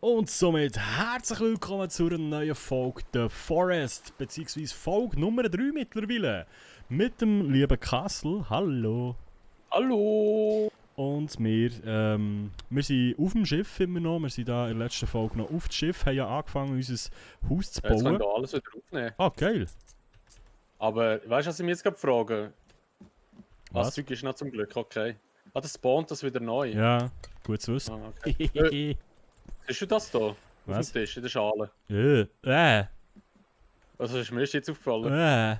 Und somit herzlich willkommen zu einer neuen Folge The Forest, beziehungsweise Folge Nummer 3 mittlerweile. Mit dem lieben Kassel, hallo. Hallo! Und wir sind auf dem Schiff immer noch, wir sind da in der letzten Folge noch auf dem Schiff, haben ja angefangen unser Haus zu Jetzt können bauen. wir alles wieder aufnehmen. Ah, geil. Aber weißt du, was ich mich jetzt gerade frage? Das Was? Zeug ist noch zum Glück okay. Ah, das spawnt das wieder neu. Ja, gut zu wissen. Ah, okay. Siehst du das da? Auf Was? dem Tisch, in der Schale. Äh. Also ist mir jetzt aufgefallen.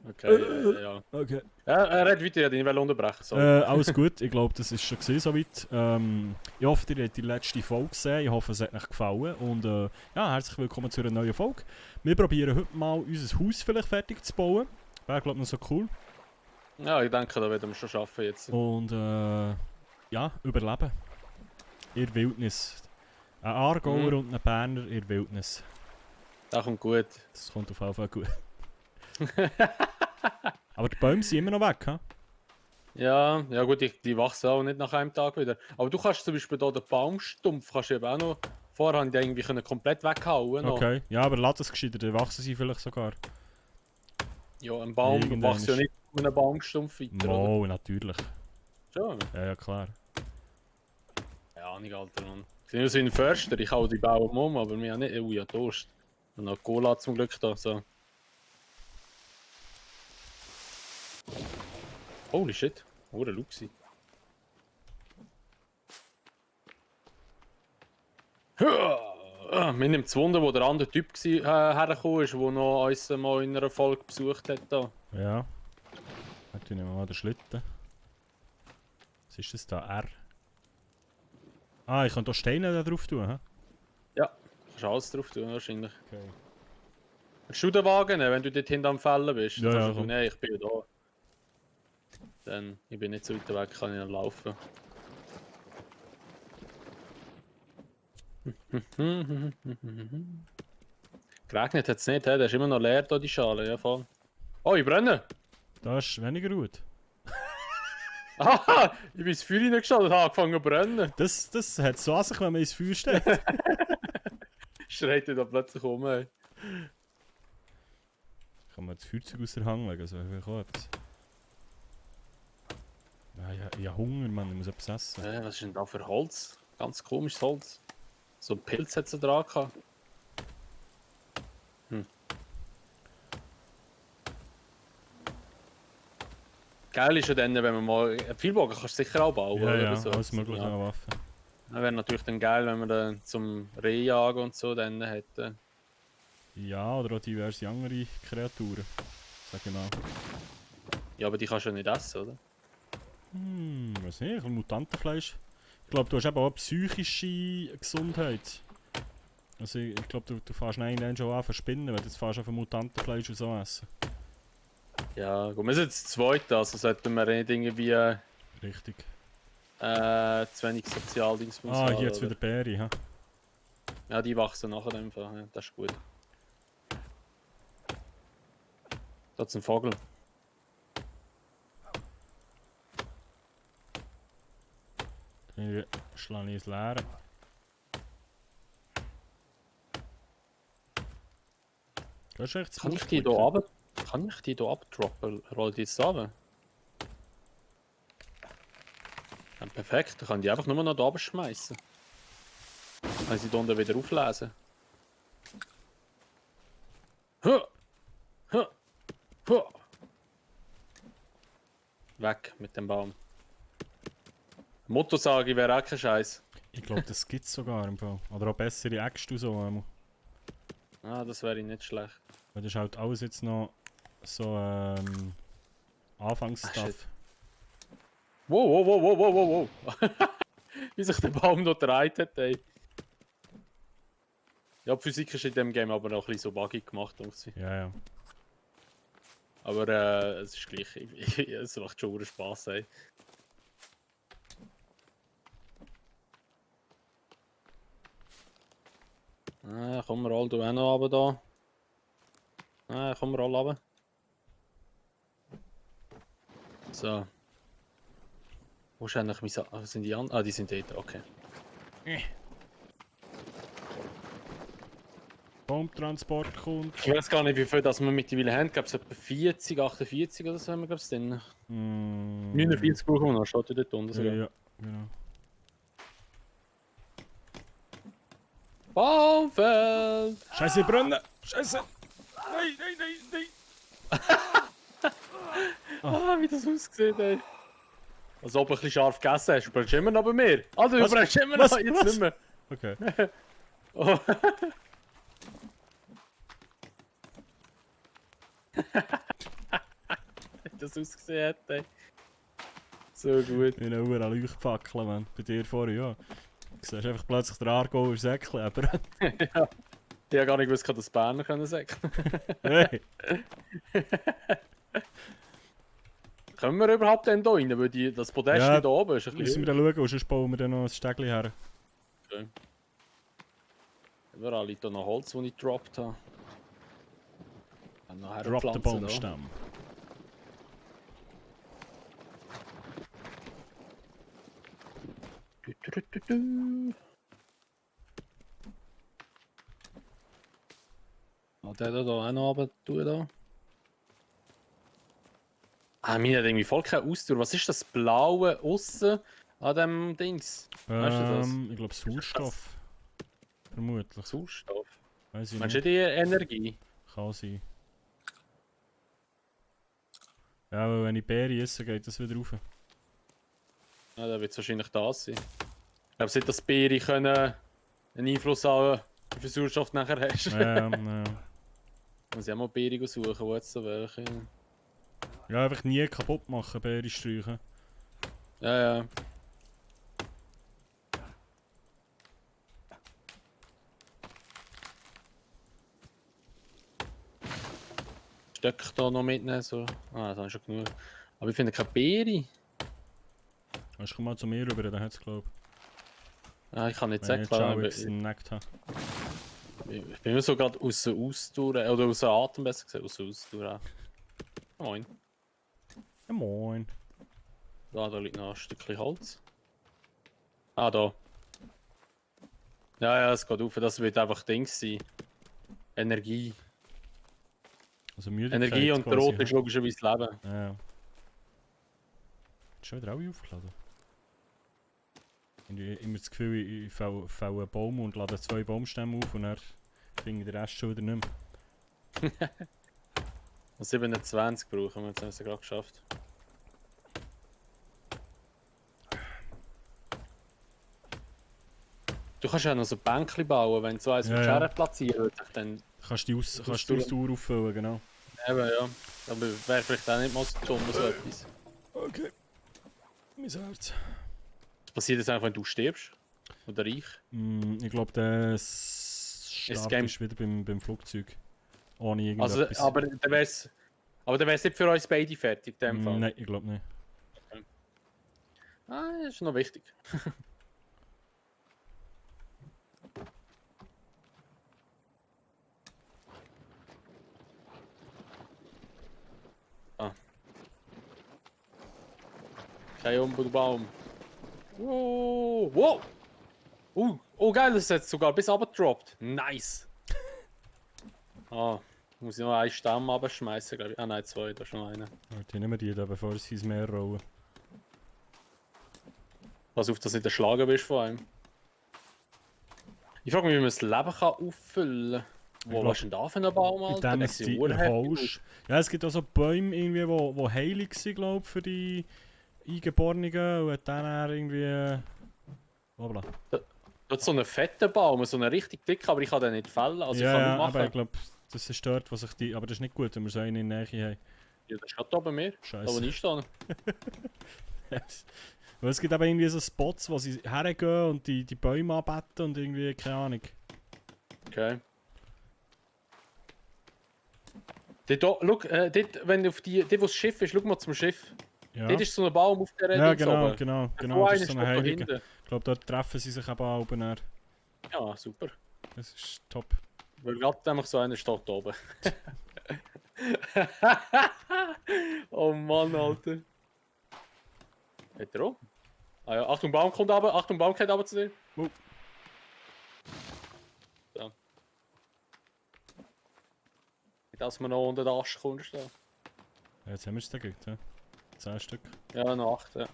Okay, ja. Okay. Ja, red weiter, ich will unterbrechen. Sorry. Alles gut, ich glaube, das ist schon gewesen, soweit. Ich hoffe, ihr habt die letzte Folge gesehen. Ich hoffe, es hat euch gefallen. Und ja, herzlich willkommen zu einer neuen Folge. Wir probieren heute mal unser Haus vielleicht fertig zu bauen. Wäre, glaube ich, noch so cool. Ja, ich denke, da werden wir schon schaffen jetzt. Und ja, überleben. In der Wildnis. Ein Aargauer und ein Berner in der Wildnis. Das kommt gut. Das kommt auf jeden Fall gut. Aber die Bäume sind immer noch weg, ha? Ja, ja gut, die wachsen auch nicht nach einem Tag wieder. Aber du kannst zum Beispiel hier den Baumstumpf kannst du eben auch noch... Vorher haben die irgendwie können komplett weghauen. Noch. Okay, ja, aber lass es gescheiter, dann wachsen sie vielleicht sogar. Ja, ein Baum Irgendwann wächst ja ist- nicht mit einem Baumstumpf weiter, oder? Mo, natürlich. Schon? Ja, ja, klar. Ja, nicht, Alter, Mann. Ich bin so ein Förster, ich hau die Baum um, aber wir haben nicht... Oh ja, Durst. Und noch Cola zum Glück da, so. Holy shit. Oh, der Luxi. Mir nimmt es Wunder, wo der andere Typ hergekommen ist, der noch uns mal in einer Folge besucht hat. Da. Ja. Warte, nehmen wir mal den Schlitten. Was ist das da? R? Ah, ich kann hier Steine da drauf tun, hä? Ja, kannst alles drauf tun, wahrscheinlich. Okay. Kannst du den Wagen nehmen, wenn du dort hinten am Fällen bist? Ja, Dann ja, kannst du komm. nein, ich bin ja da. Dann, ich bin nicht so weit weg, kann ich noch laufen. Geregnet hat es nicht, der ist immer noch leer, da die Schale, ja voll. Oh, ich brenne! Das ist weniger gut. Aha, ich bin ins Feuer reingeschaut und habe angefangen zu brennen. Das hat so an sich, wenn man ins Feuer steht. Schreit er da plötzlich um, ey. Kann man das Feuerzeug aus der Hand legen, so vielleicht auch etwas. Ah, ja, ich habe Hunger, Mann, ich muss etwas essen. Was ist denn da für Holz? Ganz komisches Holz. So ein Pilz hat sie dran gehabt. Geil ist ja dann, wenn man mal... Pfeilbogen kannst du sicher auch bauen, Ja, oder? ja, So. alles mögliche Ja. an Waffen. Das wäre natürlich dann geil, wenn man dann zum Rehjagen und so dann hätte. Ja, oder auch diverse andere Kreaturen. Sag ich mal. Ja, aber die kannst du ja nicht essen, oder? Weiß nicht, ein bisschen Mutantenfleisch. Ich glaube, du hast eben auch psychische Gesundheit. Also ich glaube, du fährst irgendwann schon an verspinnen, wenn du jetzt fährst auf Mutantenfleisch und so essen. Ja, gut, wir sind jetzt zu zweit, also sollten wir nicht irgendwie Richtig. zu wenig Sozialdingsmus Ah, haben, hier jetzt oder? wieder Beere, ha? Ja, die wachsen nachher in dem Fall, ja, das ist gut. Da ist ein Vogel. Irgendwie schlage ich es leer. Gehst du echt zu Kann Fuß ich die hier klicken? runter? Kann ich die hier abdroppen? Roll die jetzt runter? Ja, perfekt, dann kann die einfach nur noch da oben schmeißen. Kann sie da unten wieder auflesen. Huh! Huh! Huh! Weg mit dem Baum. Motorsage wäre auch kein Scheiß. Ich glaube, das gibt es sogar im Fall. Oder auch bessere Äxte und so. Ah, das wäre nicht schlecht. Weil das ist halt alles jetzt noch so Anfangsstuff. shit. Wow, wow, wow, wow, wow, wow, wow. Wie sich der Baum noch gedreht hat, ey. Ja, die Physik ist in dem Game aber noch ein bisschen so buggy gemacht. Ja, ja. Aber es ist gleich. Es macht schon Spaß, ey. Komm, roll du auch noch runter da. Komm, roll runter. So. Wo ist eigentlich mein Sa... sind die an? Ah, die sind dort, okay. Baumtransport kommt. Ich weiß gar nicht, wie viel das wir mittlerweile haben. Ich glaube, es etwa 40, 48 oder so haben wir, glaube ich, drin. 49 brauchen wir noch, steht ja dort unten sogar. Ja, genau. Baumfeld! Scheiße, brennen! Scheiße! Nein, nein, nein, nein! Ah, wie das aussieht, ey. Als ob du ein bisschen scharf gegessen hast. Du brennst immer noch bei mir. Also, du Was? brennst immer noch, Was? jetzt Was? nicht mehr. Okay. Oh. Wie das ausgesehen hat, ey. So gut. Ich habe überall Leuchtfackeln, Mann. Bei dir vorher, ja. Du siehst einfach plötzlich den Argo über Säckchen, aber... Ja. Ich habe gar nicht gewusst, dass Berner können sagen. Hey! Können wir überhaupt denn da rein? Weil das Podest Ja, da oben ist ein Müssen bisschen... wir dann schauen, und sonst bauen wir dann noch ein Stegli her. Okay. Überall liegt da noch Holz, das ich gedroppt habe. Drop den Baumstamm. Oh, der da auch noch runter tun da. Ah, mir hat irgendwie voll keine Ausdauer. Was ist das Blaue aussen an dem Dings? Weißt du das? Ich glaube Sauerstoff. Vermutlich. Sauerstoff. Weiß ich Meinst du nicht. die Energie? Kann sein. Ja, weil wenn ich Beere esse, geht das wieder rauf. Ja, da wird es wahrscheinlich das sein. Ich glaube, seit das Beere können einen Einfluss haben, wie viel Sauerstoff du nachher hast. Ja. Muss ich auch mal Beere suchen, wo jetzt so welche. Ja, einfach nie kaputt machen, Beere streichen. Ja, ja. Stöcke da noch mitnehmen, so. Ah, das habe ich schon genug. Aber ich finde keine Beere. Hast du mal zu mir rüber, dann hat es glaube Ah, ich kann nicht ich. sagen, Wenn klar. ich jetzt geneckt habe. Ich bin immer so gerade aus der Ausdauer, oder aus der Atem besser gesagt, aus der Ausdauer. Moin. Ja, moin. Da liegt noch ein Stückchen Holz. Ah, da. Ja, ja, es geht auf, das wird einfach Dings sein. Energie. Also Müdigkeit Energie und quasi, Brot hä? ist logischerweise Leben. Ja. Ist schon wieder alle aufgeladen? Ich habe immer das Gefühl, ich fälle einen Baum und lade 2 Baumstämme auf und dann finde ich den Rest schon wieder nicht mehr. Und 27 brauchen wir, jetzt haben wir es gerade geschafft. Du kannst ja noch so Bänkchen bauen, wenn du so eins Ja, auf die ja. Schere platzieren dann Kannst du die Das kannst ist die Ausdauer auffüllen, genau. eben, ja. Aber wäre vielleicht auch nicht mal so dumm, so etwas. Okay. Mein Herz. Was passiert jetzt einfach, wenn du stirbst? Oder ich? Ich glaube, der Start Game- ist wieder beim Flugzeug. Ohne Also, irgendetwas. aber dann wär's nicht für uns beide fertig, in dem Fall. Nein, ich glaube nicht. Ah, das ist noch wichtig. Ah. Kein Umbaubaum. Wow! Wow! Oh geil, das ist jetzt sogar bis abgedroppt. Nice! Ah, muss ich noch einen Stamm abschmeißen, glaube ich. Ah nein, 2, da ist noch einer. Die nehmen die da, bevor sie ins Meer rollen. Pass auf, dass du nicht erschlagen bist von einem. Ich frage mich, wie man das Leben kann auffüllen kann. Wo glaub, was ist denn da für ein Baum, Bei Alter? denen Der ist sieht die urheftig Erholst. Ja, es gibt auch so Bäume, irgendwie, wo heilig sind, glaube ich, für die Eingeborenen. Und dann irgendwie... Blabla. aus. Das ist so ein fetter Baum, so ein richtig dicker, aber ich kann den nicht fällen. Also ich kann Ja, nicht machen. aber ich glaube, das ist dort, was sich die... Aber das ist nicht gut, wenn wir so einen in der Nähe haben. Ja, das ist gerade da bei mir. Da wo Scheiße. ich stehe. Weil es gibt aber irgendwie so Spots, wo sie hergehen und die Bäume anbeten und irgendwie, keine Ahnung. Okay. Dort, wenn du auf dort wo das Schiff ist, schau mal zum Schiff. Ja, Dort ist so ein Baum auf der ja Dings genau, oben. genau. So Das einer ist so steht eine da Heilige. hinten. Ich glaube, dort treffen sie sich eben auch oben. Dann. Ja, super. Das ist top. Weil gerade einfach so einer steht da oben. Oh Mann, Alter. Hat er auch? Ah ja, Achtung, Baum kommt runter. Achtung, Baum kommt runter zu dir. Oh. So. dass man noch unter den Ast kommst. Da. Ja, jetzt haben wir es gekriegt, ja. 10 Stück. Ja, noch 8, ja.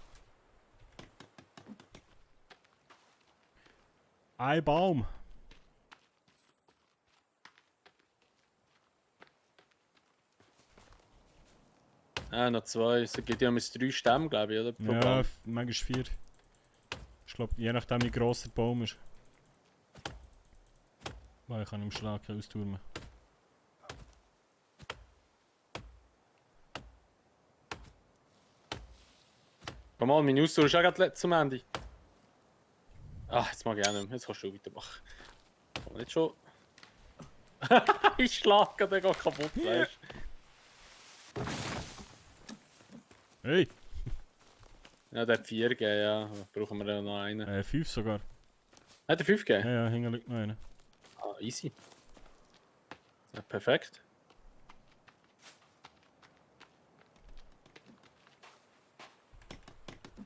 Ein Baum. Noch 2. Es gibt ja mit 3 Stämme, glaube ich, oder? Pro Ja, Baum. manchmal 4. Ich glaube, je nachdem wie gross der Baum ist. Weil ich kann im Schlag austürmen. Komm mal, meine Ausdauer ist auch gerade zum Ende. Ach, jetzt mag ich auch nicht mehr. Jetzt kannst du weitermachen. Kann man nicht schon... ich schlage den gar kaputt, weißt du? Hey! Ja, der hat 4 gegeben, ja. Brauchen wir ja noch einen. 5 sogar. Hat er 5 gegeben? Ja, ja, hinten liegt noch einer. Ah, easy. Ja, perfekt.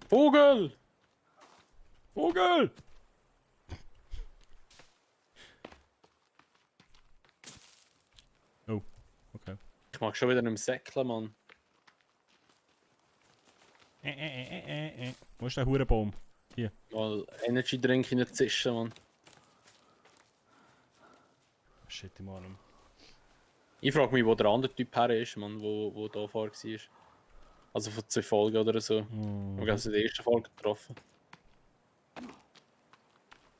Vogel! Vogel! Oh, okay. Ich mag schon wieder nicht mehr säckeln, Mann. Wo ist der Hurenbaum? Mal Energy Drink reinzischen, Mann. Shit, im Arm. Ich frage mich, wo der andere Typ her ist, Mann, wo da vorher war. Also von 2 Folgen oder so. Wir haben sie in der ersten Folge getroffen.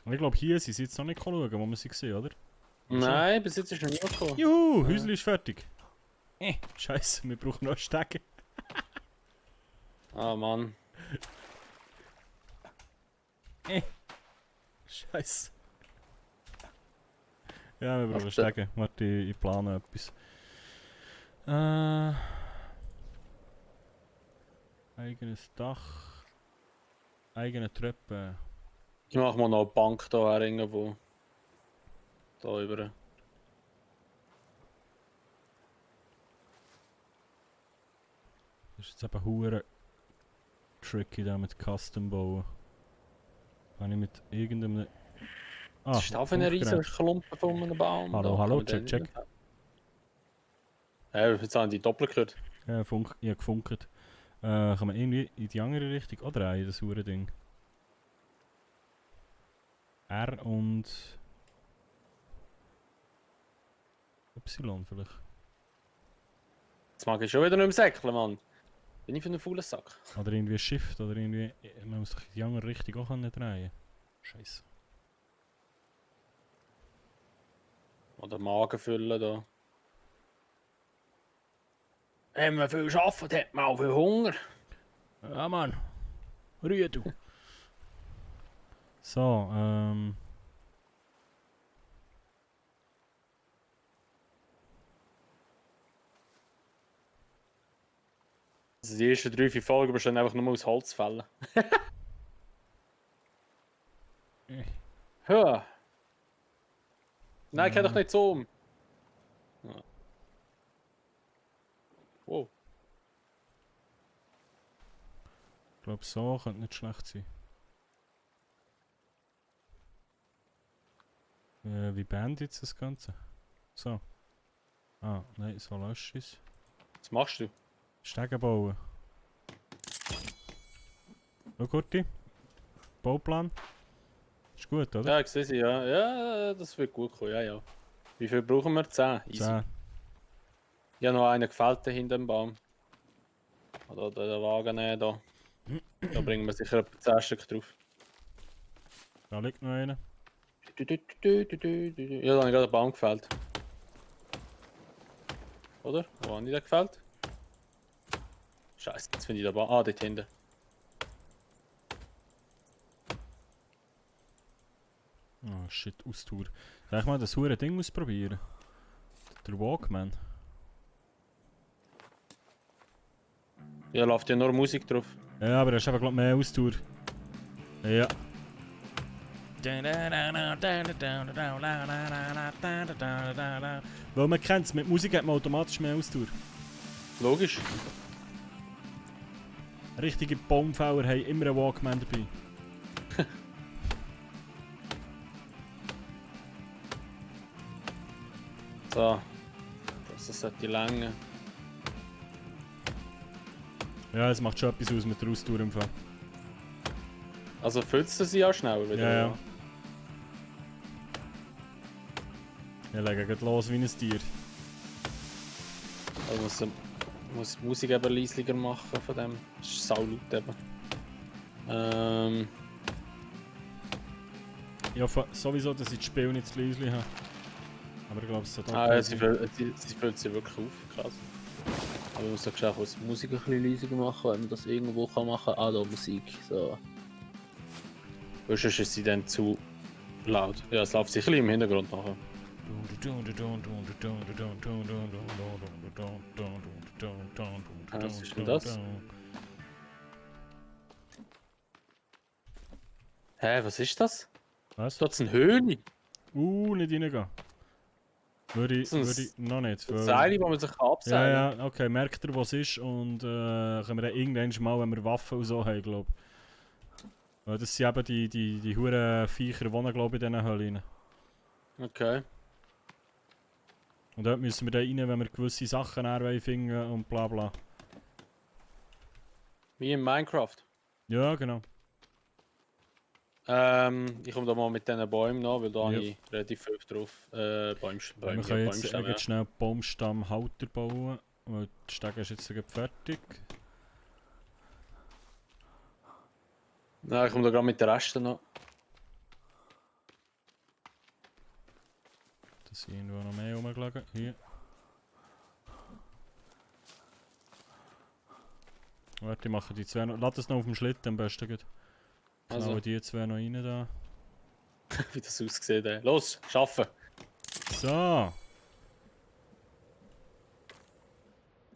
Ich glaube, hier sind sie jetzt noch nicht schauen, wo wir sie gesehen, oder? Nein, bis jetzt ist noch niemand gekommen. Juhu, Häusli ist fertig. Scheiße, wir brauchen noch Stege. Ah, Mann. Scheiße. Ja, wir brauchen Stege. Warte, ich plane etwas. Eigenes Dach. Eigene Treppe. Ich mache mal noch eine Bank da irgendwo. Da über. Das ist jetzt eben hure tricky da mit Custom bauen. Kann ich mit irgendeinem... Das ist auch eine riesige Funkgerät. Klumpe von einem Baum. Hallo, Da hallo, kann man check, den- Ja, jetzt haben die doppelt gehört. Ja, ich habe gefunkt. Kann man irgendwie in die andere Richtung auch drehen, das hure Ding? R und... Y vielleicht. Jetzt mag ich schon wieder nicht mehr säckeln, Mann. Bin ich für einen faulen Sack. Oder irgendwie Shift, oder irgendwie... Man muss doch in die andere Richtung auch können drehen. Scheiße. Oder Magen füllen da. Wenn man viel arbeitet, hat man auch viel Hunger. Ja, Mann. Rühr du. So, Also die ersten 3, 4 Folgen bestehen einfach nur aus Holzfällen. Hör! Nein, geh doch nicht so um. Ja. Wow. Ich glaube, so könnte nicht schlecht sein. Wie beendet jetzt das Ganze? So. Ah, nein, so löscht es. Was machst du? Stege bauen. Schau, Kurti. Bauplan. Ist gut, oder? Ja, ich sehe sie, ja. Ja, das wird gut kommen, ja, ja. Wie viel brauchen wir? 10? Easy. 10. Ich habe noch einen gefällt hinter dem Baum. Oder den Wagen nehmen da. Da bringen wir sicher etwa 10 Stück drauf. Da liegt noch einer. Ja, da habe ich gerade einen Baum gefällt. Oder? Wo habe ich den gefällt? Scheiße, jetzt finde ich den Baum. Ah, dort hinten. Oh shit, Austour. Soll ich mal das hure Ding ausprobieren? Der Walkman. Ja, läuft ja nur Musik drauf. Ja, aber er ist einfach glaub mehr Austour. Ja. Weil man kennt es, mit Musik hat man automatisch mehr Austour. Logisch. Richtige Baumfäller haben immer einen Walkman dabei. So. Das sollte länger. Ja, es macht schon etwas aus mit der Austour im Fall. Also füllst du sie auch schneller wieder? Ja, ja. oder? Ich lege gleich los wie ein Tier. Also muss die Musik eben leislicher machen von dem. Das ist saulaut eben. Ich hoffe sowieso, dass ich das Spiel nicht zu leise habe. Aber ich glaube, es sollte Ah, okay ja, sein. sie füllt sie wirklich auf, krass. Aber man muss auch die Musik ein bisschen leiser machen, wenn man das irgendwo machen kann. Ah, da Musik, so. Weil sonst ist sie dann zu laut. Ja, es läuft sicher im Hintergrund nachher. Was ist denn das? Hä, was ist das? Was? Da ist ein Höhle. Nicht reingehen. Würde ich Das ist noch nicht. Ein weil- Seil, wo man sich Ja, abseilen kann. ja, okay, merkt ihr, was es ist und können wir dann irgendwann mal, wenn wir Waffen und so haben, glaube ich. Weil das sind eben die huren Viecher, die wohnen, glaube ich, in diesen Höhlen. Okay. Und dort müssen wir dann rein, wenn wir gewisse Sachen dann finden und bla bla. Wie in Minecraft. Ja, genau. Ich komme da mal mit diesen Bäumen nach, weil da Ja. habe ich relativ viel drauf. Wir Bäume, können jetzt Bäumstämme, ja. schnell einen Baumstammhalter bauen, weil die Stege ist jetzt gerade fertig. Nein, ich komme da gerade mit den Resten noch. Da sind irgendwo noch mehr rumgelegen. Hier. Warte, ich mache die zwei noch. Lass das noch auf dem Schlitten am besten. Gut. Also. Genau, die zwei noch rein da. Wie das aussieht. Los, schaffen! So.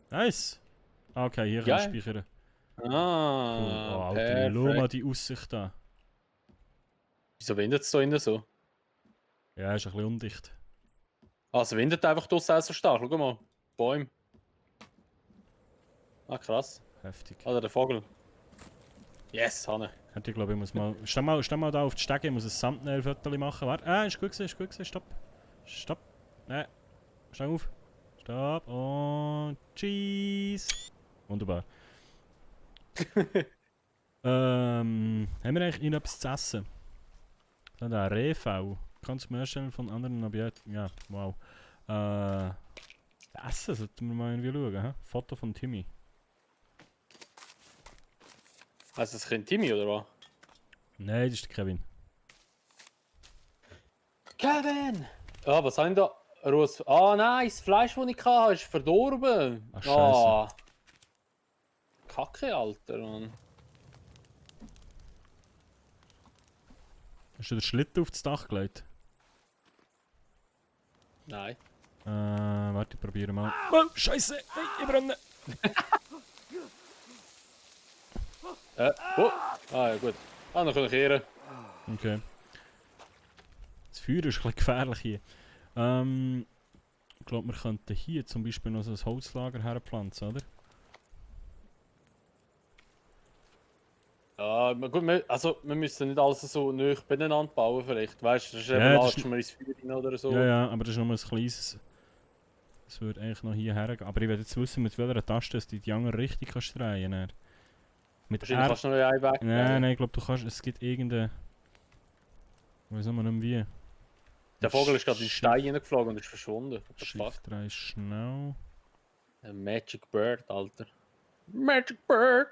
Nice. Ah, okay, hier kann ich Geil. speichern. Cool. Ah, Oh, Alter, schau mal perfekt. die Aussicht da. Wieso windet es da innen so? Ja, ist ein bisschen undicht. Ah, es windet einfach draussen auch so stark. Schau mal. Bäume. Ah, krass. Heftig. Ah, der Vogel. Yes, Hanne. Hätte ich glaube ich muss mal. Steh mal da auf die Stege, ich muss ein Thumbnail-Foto machen. Warte. Ist gut gewesen, stopp. Stopp. Nein. Steh auf. Stopp. Und Cheese. Wunderbar. Haben wir eigentlich irgendetwas zu essen? Dann der Rehfell. Kannst du mir erstellen von anderen Objekten? Ja, wow. Essen sollten wir mal irgendwie schauen. Hä? Foto von Timmy. Also, das Kind Timmy, oder was? Nein, das ist der Kevin. Kevin! Ah, was haben da? Rohes. Ah, nein, das Fleisch, das ich hatte, ist verdorben. Ach, Scheiße. Ah. Kacke, Alter. Mann. Hast du den Schlitten auf das Dach gelegt? Nein. Warte, ich probiere mal. Oh, Scheiße! Hey, ich brenne! Oh. Ah, ja, gut. Ah, dann kann ich kehren. Okay. Das Feuer ist ein bisschen gefährlich hier. Ich glaube, wir könnten hier zum Beispiel noch so ein Holzlager herpflanzen, oder? Ja, gut, wir müssen nicht alles so nah beieinander bauen, vielleicht. Weißt du, das ist Ja, eben das latschen wir ins Feuer rein oder so. Ja, ja, aber das ist nur ein kleines. Das würde eigentlich noch hier hergehen. Aber ich will jetzt wissen, mit welcher Taste du die andere Richtung kannst drehen kannst. Mit Wahrscheinlich R. kannst du noch einen Weg. Nein, nein, ich glaube, du kannst. Es gibt irgendeine. Ich weiß noch nicht mehr wie. Der Vogel ist gerade in den Shift- Stein reingeflogen und ist verschwunden. What the fuck? Shift 3 schnell. Ein Magic Bird, Alter. Magic Bird!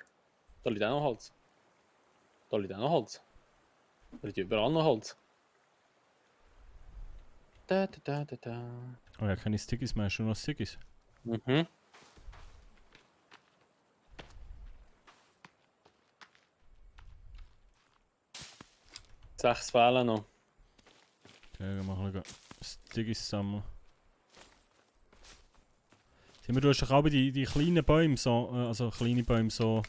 Da liegt auch noch Holz. Da liegt auch noch Holz. Da liegt überall noch Holz. Da, da, da, da, da. Oh ja, keine Stickies mehr, schon noch Stickies. Mhm. Sechs fehlen noch. Okay, wir machen Stickies sammeln. Sieh mal, du hast doch auch die kleinen Bäume so, also kleine Bäume so,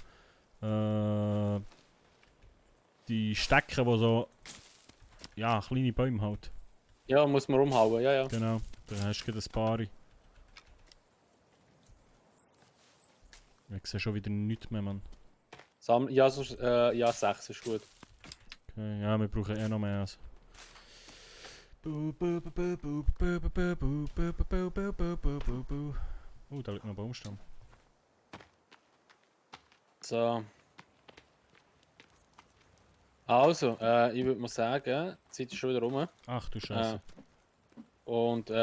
die Stecken, die so, ja, kleine Bäume halt. Ja, muss man umhauen, ja, ja. Genau, da hast du gerade ein paar. Ich sehe schon wieder nichts mehr, Mann. Ja, so, ja, sechs ist gut. Okay, ja, wir brauchen eher noch mehr. Also. Oh, da liegt noch ein Baumstamm. So. Also, ich würde mal sagen, die Zeit ist schon wieder rum. Ach du Scheiße. Und ich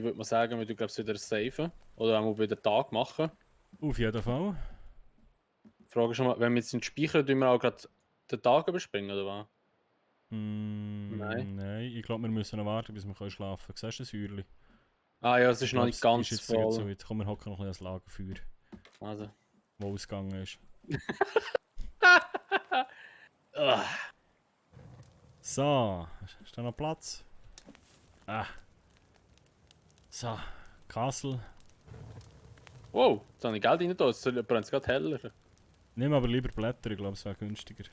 würde mal sagen, wir glaube wieder safen. Oder auch wieder Tag machen. Auf jeden Fall. Die Frage ist schon mal, wenn wir jetzt den Speicher, tun wir auch gerade den Tag überspringen, oder was? Nein. Nein, ich glaube, wir müssen noch warten, bis wir schlafen können. Siehst du das Feuerli? Ah ja, es ist Ich noch glaube, nicht es ganz ist jetzt gerade so voll. weit. Komm, wir hocken noch ein bisschen ans Lagerfeuer, Also. wo ausgegangen ist. So, ist da noch Platz? Ah. So, Castle. Wow, jetzt habe ich Geld rein da, jetzt brennt es gerade heller. Nimm aber lieber Blätter, ich glaube, es wäre günstiger.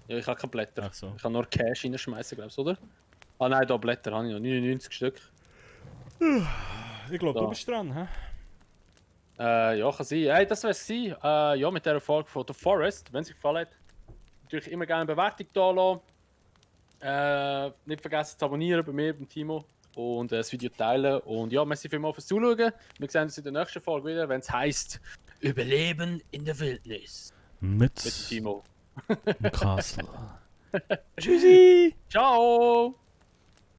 Ja, ich habe keine Blätter. Ach so. Ich kann nur Cash reinschmeißen, glaubst du, oder? Ah nein, da Blätter habe ich noch, 99 Stück. Ich glaube, So. du bist dran, hä? Ja, kann sein. Hey, das wär's gewesen. Ja, mit dieser Folge von The Forest. Wenn es euch gefallen hat, natürlich immer gerne eine Bewertung da lassen. Nicht vergessen zu abonnieren bei mir, beim Timo. Und das Video teilen. Und ja, merci vielmals fürs Zuschauen. Wir sehen uns in der nächsten Folge wieder, wenn es heisst Überleben in der Wildnis. Mit Mit Timo. dem Castle. Tschüssi! Ciao!